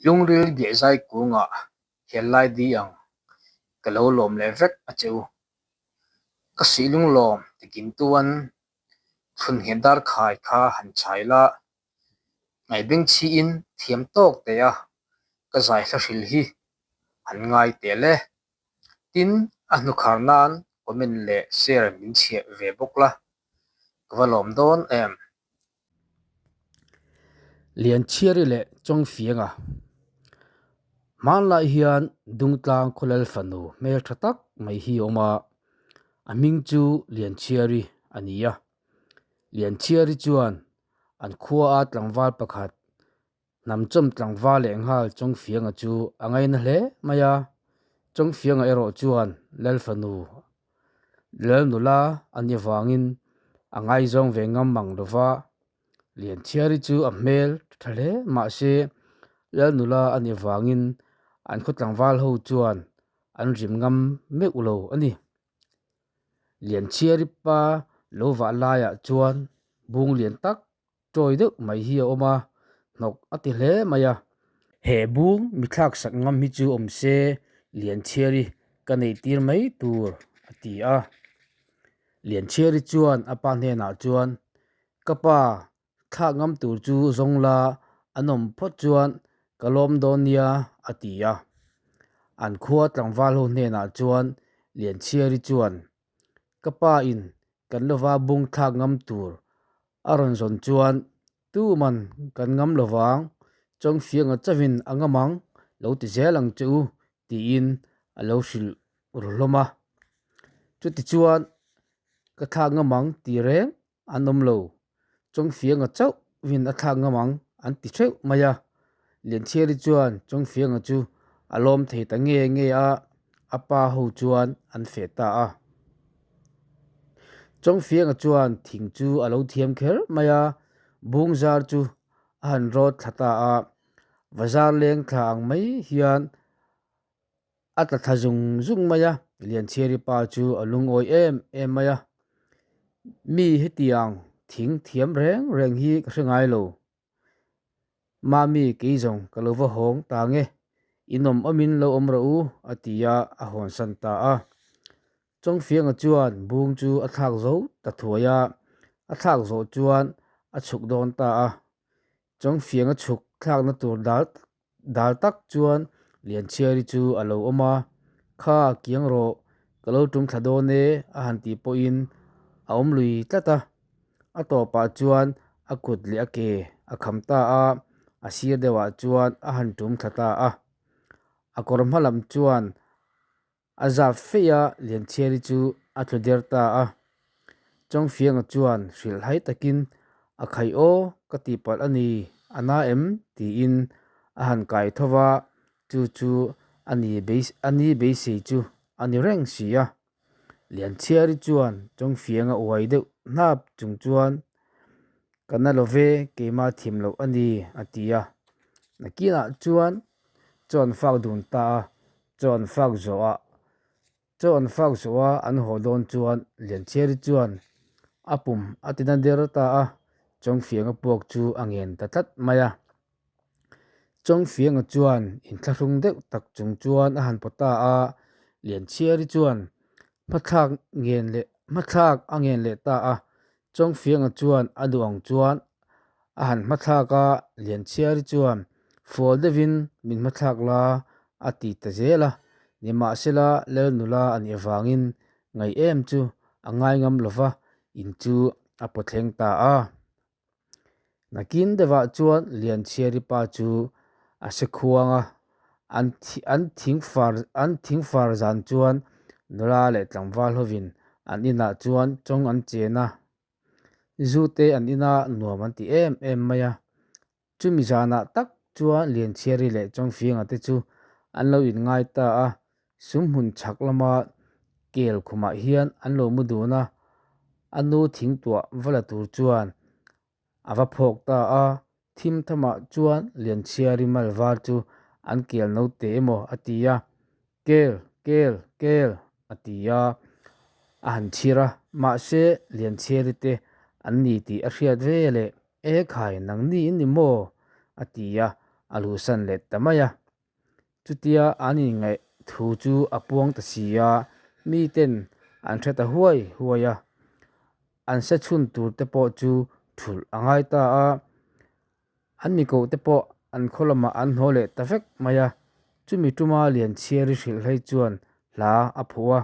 Lungril biahzai kungah hellai di ang ka lo lawm leh vek a che u. Ka suih lunglawm tikim tuan thlun nghet dar khai kha han chhai la, ngaihbeng chhiin thiam tawk teh a ka zai hla hril hi han ngai teh le. Tin, a hnukhar nan comment leh share min chhiah ve bawk la, ka va lawm dawn em. Lianchhiari leh Chawngfianga Hmanlai hian Dungtlang khawlel fanu hmel tha tak mai hi a awm a, a hming chu Lianchhiari a ni a. Lianchhiari chuan an khua a tlangval pakhat Hnamchawm tlangval leh nghal Chawngfianga chu a ngaina hle mai a, Chawngfianga erawh chuan Lal fanu Lal nula a nih avangin a ngaizawng ve ngam mang lo va, Lianchhiari chu a hmel tha hle mahse Lal nula a nih avangin an khaw tlangval ho chuan an rim ngam meuh lo a ni. Lianchhiari pa lo vah laiah chuan bung lian tak Tawi deuh mai hi a awm a, hnawk a ti hle mai a. He bung mi thlak sak ngam hi chu awm se Lianchhiari ka neih tir mai tur a ti a. Lianchhiari chuan a pa hnenah chuan, Ka pa, thlak ngam tur chu zawng la an awm phawt chuan ka lawm dawn nia a ti a. An khua tlangval ho hnenah chuan Lianchhiari chuan, Ka pa in kan lova bung thlak ngam tur a rawn zawn chuan tuman kan ngam lo vang, Chawngfianga chauhin a ngam ang, lo ti zel ang che u tiin a lo hrilh ru hlawm a. Chutichuan ka thlak ngam ang ti reng an awm lo, Chawngfianga chauhin a thlak ngam ang an ti theuh mai a. Lianchhiari chuan Chawngfianga chu a lawm thei ta nge nge a, a pa ho chuan an feh ta a. Chawngfianga chuan thing chu a lo thiam kher mai a, bung zar chu a han rawt thla ta a, va zar leng thla ang mai hian a tla thla zung zung mai a, Lianchhiari pa chu a lungawi em em mai a, Mi hetiang thing thiam reng reng hi ka hre ngai lo. Mami kei zawng ka lo va hawng ta nge, in awm awmin lo awm rawh u a ti a, a hawnsan ta a. Chawngfianga chuan bung chu a thlak zo ta thuai a, a thlak zawh chuan a chhuk dawn ta a. Chawngfianga chhuk thlakna tur dal Dal tak chuan Lianchhiari chu a lo awm a, Kha, kiang rawh, ka lo tum thla dawn e a han tih pawhin a awm lui tlat a. A tawpah chuan a kut leh a ke a kham ta a, a sir deuhah chuan a han tum thla ta a. A kawr hma lam chuan A zap feih a, Lianchhiari chu a tlu der ta a. Chawngfianga chuan hrilhhai takin, A khai aw, ka tihpalh a ni, a na em? tiin a han kai tho va, chu chu a ni a ni beisei chu a ni reng si a. Lianchhiari chuan Chawngfianga uai deuh hnap chung chuan, Ka na lo ve, keimah thim loh a ni, a ti a. Nakinah chuan chaw an fak dun ta a, Chaw an fak zawh a, chaw an fak zawh a an haw dawn chuan Lianchhiari chuan a pum a ti na der ta a, Chawngfianga puak chu a ngen ta tlat mai a. Chawngfianga chuan inthlahrung deuh tak chung chuan a han pawt ta a, Lianchhiari chuan hmathlak ngen leh hmathlak a ngen leh ta a, Chawngfianga chuan a duh ang chuan a han hmathlak a, Lianchhiari chuan fual deuhin min hmathlak la a ti ta zel a, nimahsela Lal nula a nih avangin ngaih em chu a ngai ngam lo va, in chu a pawthleng ta a. Nakin deuhah chuan Lianchhiari pa chu a se khuang a, an an thingfar an thingfar zan chuan nula leh tlangval hovin an inah chuan chawng an chen a, zu te an ina nuam an ti em em mai a. Chumi zanah tak chuan Lianchhiari leh Chawngfianga te chu an lo inngai ta a, sumhmun chhak lama kel khumah hian an lo mu dun a, a nu thingtuah va la tur chuan a va phawk ta a, thim thamah chuan Lianchhiari mal var chu an kel no teh emaw a ti a, Kel, kel, kel a ti a, a han chhir a, mahse Lianchhiari te an ni tih a hriat ve leh E khai, nang ni in ni maw? a ti a, a luhsan leh ta mai a. Chutia an inngaih thu chu a puang ta si a, miten an hre ta huai huai a. An se chhun tur te pawh chu thulh a ngai ta a. An mikoh te pawh an khaw lamah an haw leh ta vek mai a. Chumi tuma Lianchhiari hrilh hlei chuan hla a phuh a.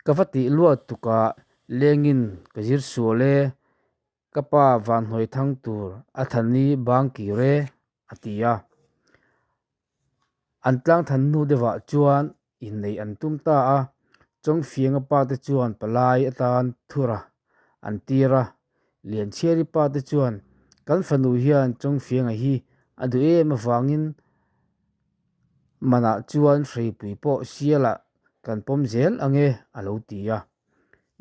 Ka va tih luat tukah lengin ka zir sual e, ka pa vanhnuai thang tur a thani bang kir e, a ti a. An tlang than hnu deuhah chuan inneih an tum ta a, Chawngfianga pa te chuan palai atan thura an tir a, Lianchhiari pa te chuan kan fanu hian Chawngfianga hi a duh em avangin Manah chuan hreipui pawh sialah kan pawm zel ang e, a lo ti a.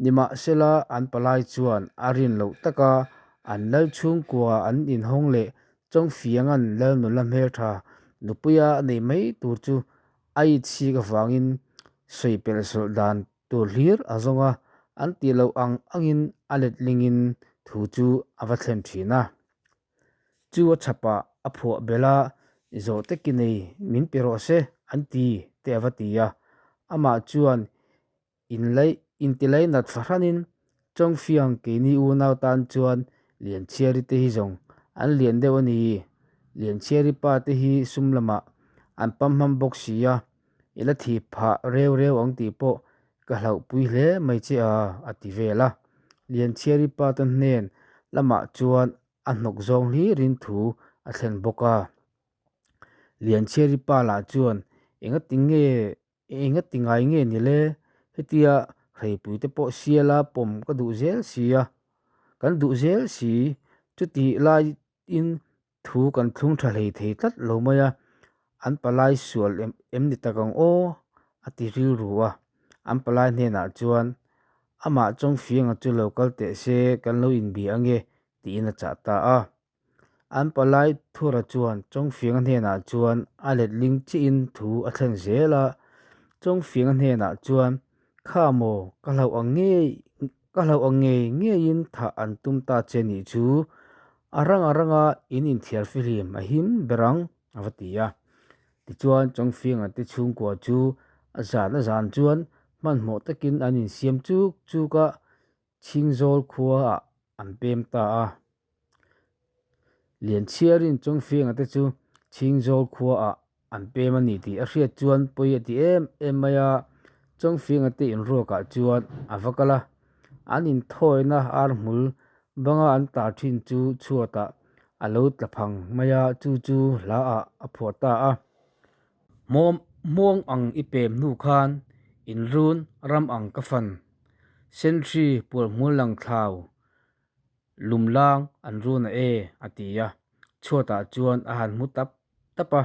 Nimahsela an palai chuan a rin loh taka an lal chhungkua an inhawng leh Chawngfianga'n lal nula hmeltha nupuia a nei mai tur chu a itchhik avangin sawi pelh sawlh dan tur hlir a zawng a, an tih loh ang angin a letlingin thu chu a va thlen thin a. Chu a chhapah a phuah belh a, Zawhte ki nei min pe rawh se an ti te a va ti a. Amah chuan inlai intilai nat fahranin Chawngfiang keini unau tan chuan Lianchhiari te hi zawng an lian deuh a ni. Lianchhiari pa te hi sum lamah an pamham bawk si a, i la thih phah reu reu ang tih pawh ka hlauhpui hle mai che a, a ti vel a. Lianchhiari pa te hnen lamah chuan a hnawk zawng hlirin thu a thlen bawk a. Lianchhiari pa lah chuan engati nge engati ngai nge ni le? Hetia hreipui te pawh siala pawm ka duh zel si a, kan duh zel si, chutih laiin Thu kan thlung tha hlei thei tlat lo mai a, an palai sual em em ni tak ang aw, a ti rilru a. An palai hnenah chuan, Amah Chawngfianga chu lo kal teh se, kan lo inbia ange, tiin a chah ta a. An palai Thura chuan Chawngfianga hnenah chuan a letling chiahin thu a thlen zel a. Chawngfianga hnenah chuan, Kha maw, ka hlauh ang ngei Ka hlauh ang ngei ngeiin thah an tum ta che nih chu a rang a ranga in inthiar fihlim a him ber ang, a va ti a. Tichuan Chawngfianga te chhungkua chu a zan a zan chuan hmanhmawh takin an insiam chuk chuk a, Chhingzawl khuaah an pem ta a. Lianchhiarin Chawngfianga te chu Chhingzawl khuaah an pem a ni tih a hriat chuan pawi a ti em em mai a, Chawngfianga te inruakah chuan a va kal a, an inthawina ar hmul banga an tar thin chu chhuatah a lo tla phang mai a, chu chu hlaah a phuah ta a. Hmawm hmuang ang i pem hnu khan inrun ram ang ka fan, Senhri pualhmul lang thlau Lumlang an run a e, a ti a, chhuatah chuan a han hmu tap tap a.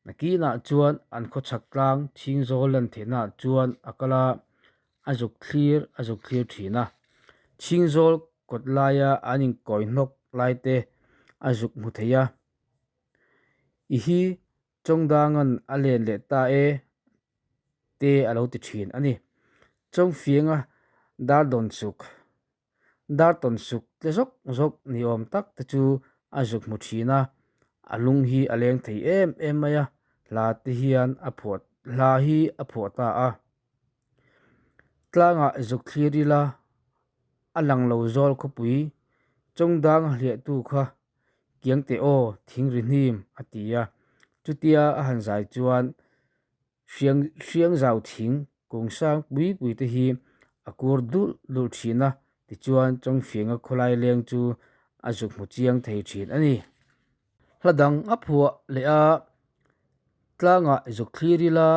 Nakinah chuan an khawchhak tlang chhingzawl lan theihnaah chuan a kal a, a zuk thlir a zuk thlir thin a. Chhingzawl kawt laia an inkawi hnawk lai te a zuk hmu thei a. I hi Chawngdanga'n a len leh ta e te a lo ti thin a ni. Chawngfianga dar dawn suk. Dar tawn suk tle zawk zawk ni awm tak te chu a zuk hmu thin a, a lung hi a leng thei em em mai a, hla te hian a phuah hla hi a phuah ta a. Tlangah zuk thlir ila a lang lo zawl khawpui chawngdang hliahtu kha kiang teh aw thing ri hnim a ti a, chutia a han zai chuan Hriang hriang zau thing kung sang pui pui te hi a kur dulh dulh thin a, tichuan Chawngfianga khawlai leng chu a zuk hmu chiang thei thin a ni. Hla dang a phuah leh a, tlangah zuk thlir ila,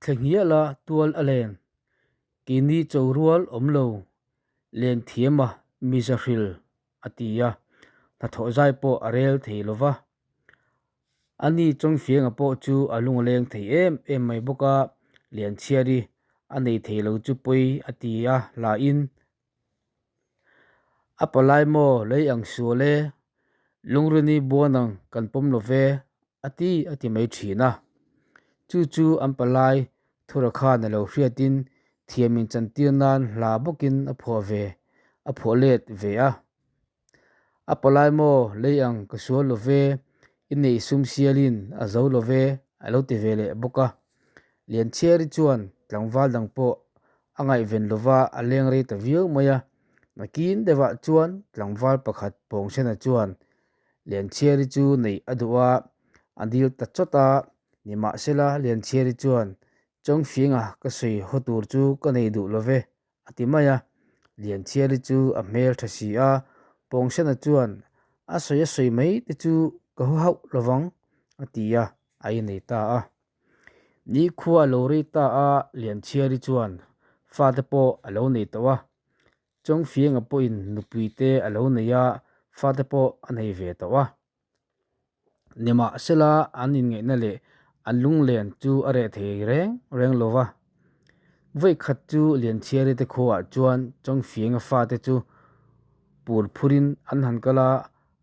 thle nghial a tual a len, keini cho rual awm lo, len thiam a miza hril a ti a, hnathawh zai pawh a rel thei lo va. Ani Chawngfianga pawh chu a lung a leng thei em em mai bawk a, Lianchhiari a nei thei lo chu pawi a ti a hlain, A palai maw lei ang sual e, Lungrini buan ang kan pawm lo ve a ti a ti mai thin a. Chu chu an palai Thura khan a lo hriatin thiam inchantir nan hla bawkin a phuah ve a phuah let ve a. A palai maw lei ang ka sual lo ve, I nei sum sialin a zo lo ve, a lo ti ve leh bawk a. Lianchhiari chuan tlangval dang pawh a ngaihven lova a leng rei ta viau mai a. Nakin deuhah chuan tlangval pakhat Pawngsena chuan Lianchhiari chu neih a duh a, a dil ta chawt a. Nimahsela Lianchhiari chuan, Chawngfinga ka sawi haw tur chu ka nei duh lo ve, a ti mai a. Lianchhiari chu a hmel tha si a, Pawngsena chuan a sawi a sawi mai te chu ka haw hauh lovang a ti a, a inei ta a. Nikhua a lo rei ta a, Lianchhiari chuan fate pawh a lo nei tawh a. Chawngfianga pawhin nupui te a lo nei a, fate pawh a nei ve tawh a. Nimahsela an inngaihna leh an lunglen chu a reh thei reng reng lo va. Vawikhat chu Lianchhiari te khuaah chuan Chawngfianga fate chu pur phurin an han kal a,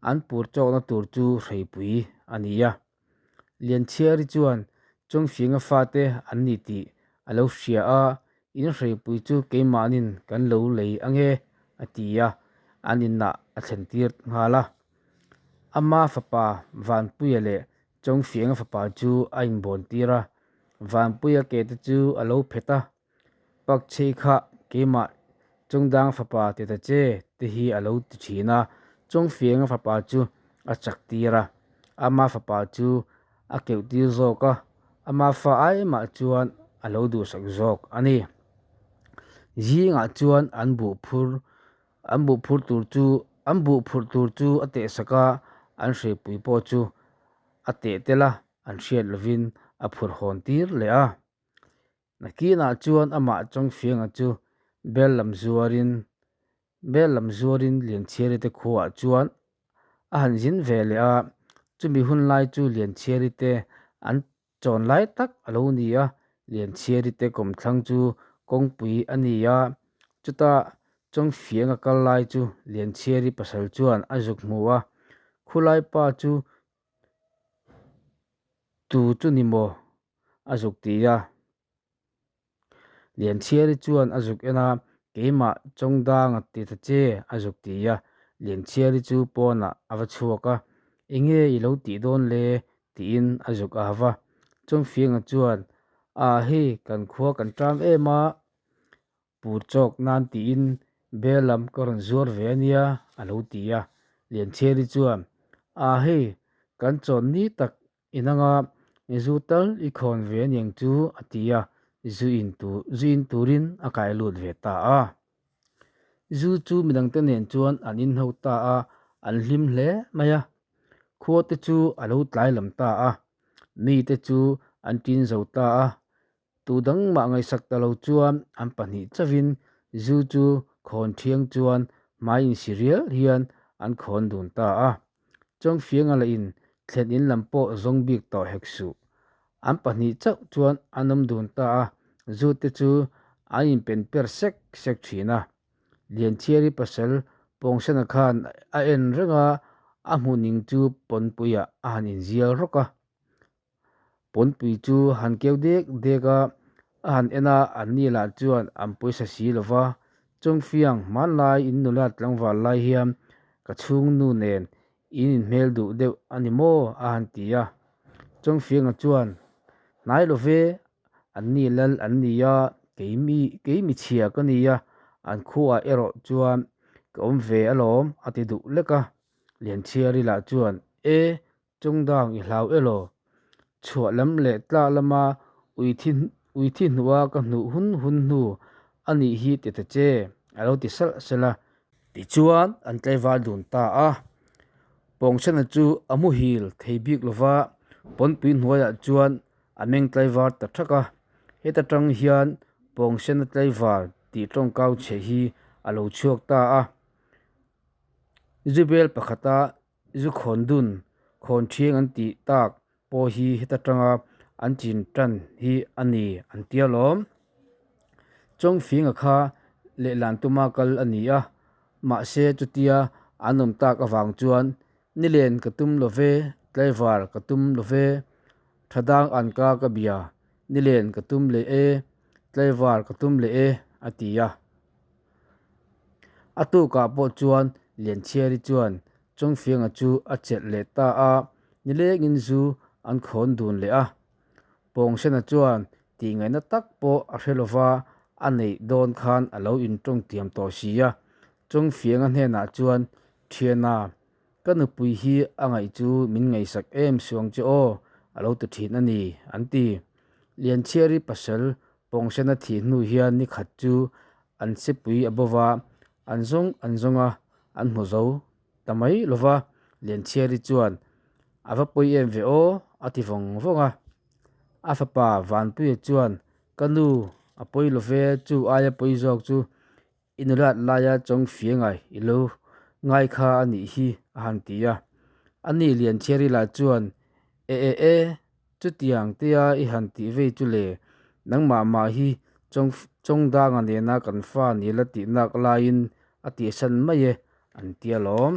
an pur chawkna tur chu hreipui a ni a. Lianchhiari chuan Chawngfianga fate an ni tih a lo hria a, In hreipui chu keimahnin kan lo lei ange a ti a, an inah a thlen tir nghal a. Ama fapa Vanpuia leh Chawngfianga fapa chu a inbawn tir a, Vanpuia ke te chu a lo phet a, Pakchhei kha keimah Chawngdang fapa ti ta che te hi a lo ti thin a, Chawngfianga fapa chu a chak tir a, ama fapa chu a keuh tir zawk a, ama fa ai mah chuan a lo duhsak zawk a ni. Zingah chuan an buh phur an buh phur tur chu an buh phurh tur chu a teh sak a, an hreipui pawh chu a teh tel a, an hriat lovin a phur hawn tir leh a. Nakinah chuan amah Chawngfianga chu bel lam zuarin bel lam zuarin Lianchhiari te khuaah chuan a han zin ve leh a, chumi hun lai chu Lianchhiari te an chawn lai tak a lo ni a, Lianchhiari te kawmthlang chu kawngpui a ni a, chutah Chawngfianga kal lai chu Lianchhiari pasal chuan a zuk hmu a, khulai pa chu tu chu ni maw? a zuk ti a. Lianchhiari chuan a zuk en a, Keimah Chawngdanga ti ta che a zuk ti a. Lianchhiari chu pawnah a va chhuak a, Enge i lo tih dawn le? tiin a zuk a va. Chawngfianga chuan, A hei kan khua kan ṭam em a, Pur chawk nan tiin bel lam ka rawn zuar ve a nia, a lo ti a. Lianchhiari chuan, A hei kan chawn ni tak Inanga zu tal i khawn ve aniang chu a ti a, zu in tur zu in turin a kai lut ve ta a. Zu chu midangte nen chuan an inho ta a, an hlim hle mai a. Khua te chu a lo tlai lam ta a, mite chu an ṭin zo ta a. Tu dang mah ngaihsak ta lo chuan an pahnih chauhin zu chu khawn ṭhiang chuan hmai insi rial hian an khawn dun ta a. Chawngfianga lah in thlen in lam pawh zawng bik tawh hek suh. An pahnih chauh chuan an awm dun ta a, zu te chu an inpen per sek sek thin a. Lianchhiari pasal Pawngsena khan a en reng a, a hmuhning chu pawnpuiah a han inzial rawk a. Pawnpui chu han keu dek dek a, a han en a, an ni lah chuan an pawisa si lo va. Chawngfiang hmanlai in nula tlangval lai hian ka chhung nu nen in inhmel duh deuh a ni maw? a han ti a. Chawngfianga chuan, Hnai lo ve, an ni lal an ni a, kei mi kei mi chhia ka ni a, an khuaah erawh chuan ka awm ve alawm a ti duh lek a. Lianchhiari lah chuan, E, Chungdang i hlau elaw? Chhuah lam leh tlak lama ui thi ui thi hnuha ka hnuh hun hun hnu a nih hi ti ta che, a lo ti salh salh a. Tichuan an tlaival dun ta a. Pawngsena chu a muhil thei bik lova, pawnpui hnuaiah chuan a meng tlaivar ta thak a. Heta tang hian Pawngsena tlaivar tih tawngkau chhe hi a lo chhuak ta a. Zubel pakhata Zu khawn dun, khawn thiang an tih tak pawh hi heta tanga an chin tan hi a ni an tia lawm. Chawngfinga kha lehlan tuma kal a ni a, mahse chutia an awm tak avang chuan nilen ka tum lo ve, tlaivar ka tum lo ve, thadang an ka ka bia, nilen ka tum leh e, tlaivar ka tum leh e a ti a. A tukah pawh chuan Lianchhiari chuan Chawngfianga chu a chelh leh ta a, Nilengin zu an khawn dun leh a. Pawngsena chuan tihngaihna tak pawh a hre lova, a neih dawn khan a lo intawng tiam tawh si a. Chawngfianga hnenah chuan, Thiana, ka nupui hi a ngaih chu min ngaihsak em suang che aw, a lo ti thin a ni, an ti. Lianchhiari pasal Pawngsena thih hnu hian ni khat chu an sipui a bova, an zawng an zawng a, an hmu zo ta mai lova. Lianchhiari chuan, A va pawi em ve aw, a ti vawng vawng a. A fapa Vanpuia chuan, Ka nu, a pawi lo ve, chu aia pawi zawk chu I nulat laia chawng fiangai i lo ngai kha a nih hi, a han ti a. A ni Lianchhiari lah chuan, E e e, chutiang tia i han tih vei chu le, nangmah mah hi chawng chawng danga nena kan fa ni la tih nak laiin a tihsan mai e, an ti alawm.